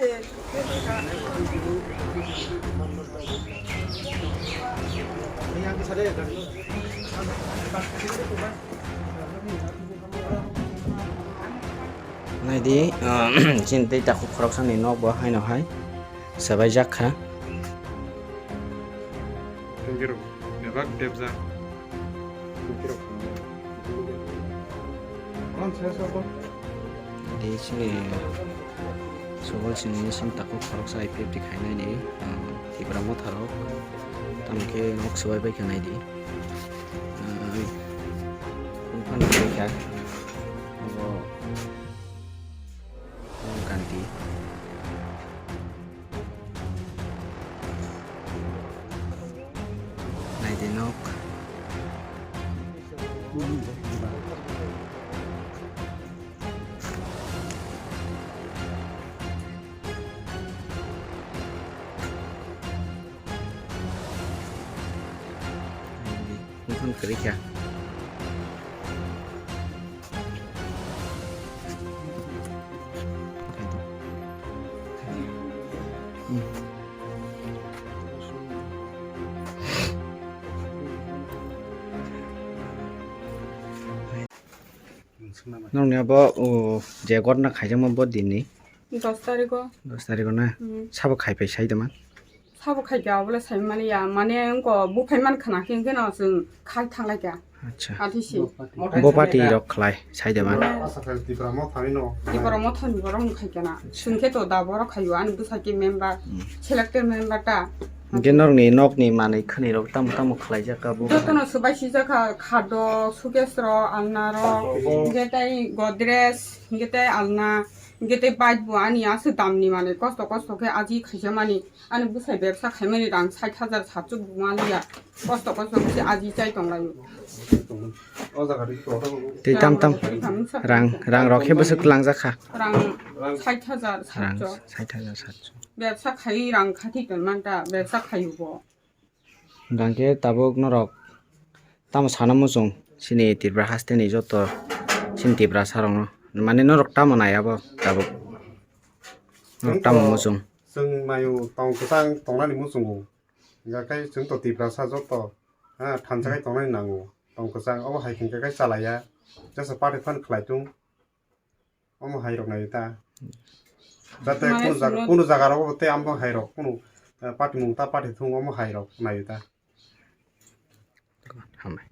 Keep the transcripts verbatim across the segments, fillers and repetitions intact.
Naidi, ah, chini tei takhuk khoroksani nok bo haino hai swbaijak kha. Thank you. Bebak tepjak. Di sini sobol sini sim takhuk khoroksa I P F T khainani, ah, Tipra Motha rok tamo khe nok swbai bai kha naidi. Ah, phano khaikha abo Ganti. Naidi nok. Naidi, wngkha kwrwi kha. Nokni abo, o, je gotna khaijakma bo dinni. Dos tarikh o. Dos tarikh o na? Hmm. Sabo khai pai sai dama? Sabo khai kha, obole sai mani ya, mane wngko buphai man khana khe, hwnkhe no chwng khai thanglai kha. Acha. Athisi. Bo party rok khlai sai dama? Mane Tipra Mothani no. Tipra Mothani borok wng khai kha na. Acha. Chwng khe to da borok khaio, ani bwsai khe member, hmm, selected member ta. Hwnkhe norokni nokni manwi khwnwi rok tamo tamo khlai jak kha bo? Jotono swbai sijak kha, khadok, sukesh rok, alna rok, hwnkhe tei godrej, hwnkhe tei alna, hwnkhe tei bike bo ani aswk damni manwi kosto kosto khe aji khaisa mani. Ani bwsai bebsa khaimani rang sait hajar satso buma liya. Kosto kosto khe aji chai tonglaio. Tei tam tam rang, rang rok khe bwswk twlangjak kha. Rang sait hajar satso. Rang sait hajar satso. Bebsa khai rang khathi tongmanta, bebsa khaio bo. Hwnkhe tabuk norok tamo sana muchung chini Tripura hasteni joto chini Tiprasa rokno, mane norok tamo nai abo tabuk? Norok tamo muchung? Chwng naio tong kwchang tongnani muchungo. Hwnkhe chwng to Tiprasa joto, ha, thansa khai tongnani nango. Tong kwchang obo hai hwnkhe khe chalaiya. Jesa party phan khlai tung. Omo hai rok naio ta. Jate mane kunu jaga, sino kunu jaga rogo tei amo hai rok kunu, eh, party mung ta party thung omo hai rok naio ta. Hambai.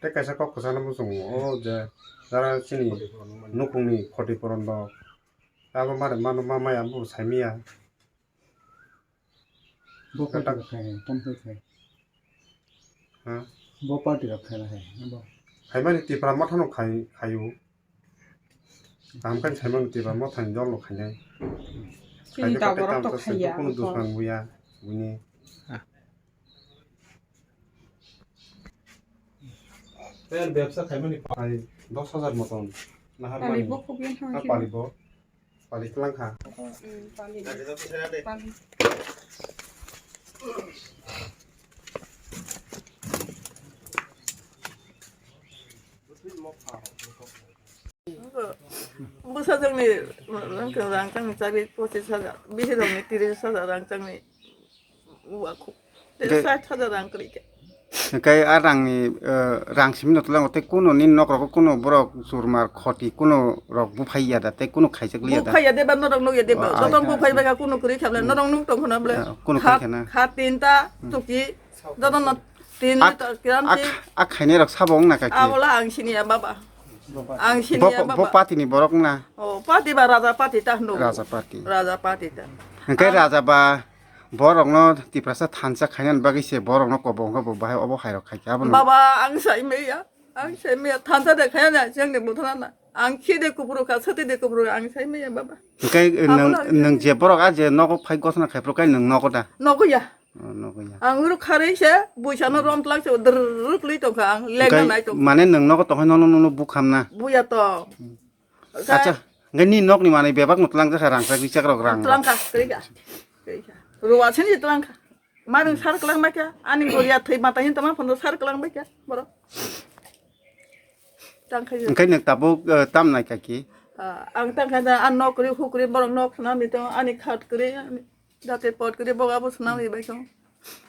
Tei kaisa kok kwchangno muchungo, o je jara chini nukungni khoti poron rok. Abo mare mano ma maya bo saimaya. Bo party rok khai, tam khai khai. Ha? Bo party rok khai na khai, bo. Khaimani Tipra Motha no khai, khaio. Kaham khe saimani Tipra Motha ni dol no khainai. Chini tabuk rok to khaiya, kunu dusman buya, buini. Ah. Tei bebsa khaimani pai dos hajar moton. Nahar mani. Pali bo khub yang thang sini. Pali bo. Pali tlang kha. Hmm, pali. Pali. Bwsajwkni rang changni chari pochis hajar, bisirokni tiris hajar rang changni. Uakhuk. Tei sait hajar rang kwrwi khe. Hwnkhe a rangni, eh, rang simi no twlango tei kunu nini nok rogo kunu borok churmar khoti kunu rok buphai ya da tei kunu khaijak liya da? Buphai ya de ba, norok nuk ya de ba. Ah, joto ah, buphai bai kha kunu kwrwi kha bole, hmm, norok nuk tong khna bole. Ah, kunu kwrwi kha na. Kha tinta, hmm, chuki, joto no tin a, litre kiran a, ti. A khainai rok sabo wng na kaki? Abola ang sini ya baba. Ang sini ya baba. Bo party ni borok na? Oh, party ba Raja party ta hwno. Raja party. Raja party ta. Hwnkhe ang Raja ba Borokno Tiprasa thansa khainani bagwi se borokno kobo wngkha, bo bahai obo hairok khaikha abono. Baba, ang sai maya, ang sai maya, thansa de khaina, chengni buthana na. Ang khide kupuru kha, sati de kupuru, ang sai maya, baba. Hwnkhe nwng, abono nwng je borok a je nogo phai gosna khai phuru kai nwng nogo da? Nogo ya. Oh, nogo ya. Ang uru kharwi se, buisano rom tlak se, drrrr kwlwi tongkha, ang lengna nai tongkha. Mane nwng nogo tongkha, nono, nono bukhamna? Buya to. Hmm. Acha, hwnkhe nini nokni manwi bebak no twlang jakha rang chak ri chak rok rang. Twlang kha, kwrwi kha. Kwrwi kha. Ruwa sini twlang kha. Manung sar kwlang bai kha. Ani goriya thwi mata hin tama phono sar kwlang bai kha. Borok. Tang khai. Hwnkhe nwng tabuk, eh, tam nai kha ki? Ah, ang tang kha da, ang nok kwrwi, huk kwrwi, borok nok swnam di tongo, ani khat kwrwi, ani jate pot kwrwi, borok abo swnam ri bai tongo.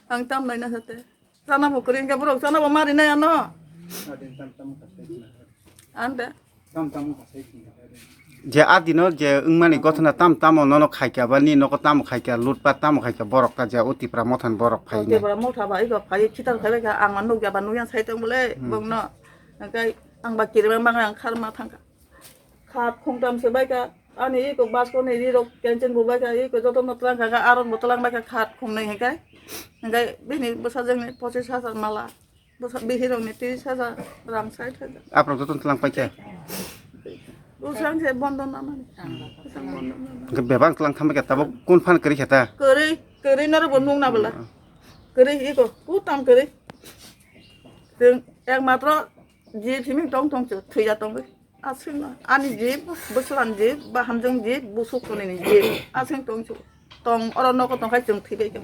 Ang tam laina sate. Chana bo kwrwi, hwnkhe borok chana bo ma rinai ano. Ang de. Je adino je wngmani gothona tam tamo nono khaikha ba ni nogo tamo khaikha, lutpat tamo khaikha, borok ta je o Tipra mothani borok phai Tipra motha ba iko phai khitar khai bai kha, ang ma nukya ba nukya sai tong bole Hmm. bongno. Hwnkhe ang ba kirima bangwi ang kharma thangkha. Khat khungtam se bai kha, ani iko baskoni ri rok kenchen bo bai kha, iko joto no tlang kha, arok bo tlang bai kha, khat khungnwi hwnkhe. Hwnkhe bini bwsajwk ni pochis hajar mala. Bwsa bihirokni tris hajar, rang sait hajar. Aprok joto tlang paikha. Bwsang se bondo namani. Hwnkhe bebak tlang thambai kha, tabuk kun phan kwrwi kha ta? Kwrwi, kwrwi norok bo nung na bwla. Kwrwi iko, kutam kwrwi. Chwng ekmatro jib simi tong tong chwng thwiya tongwi. Aswkno ani jib, bwslan jib, bahamjwng jib, busuk tonini jib. Aswk tong chwng. Tong oro nogo tongkhai chwng thwibai khe.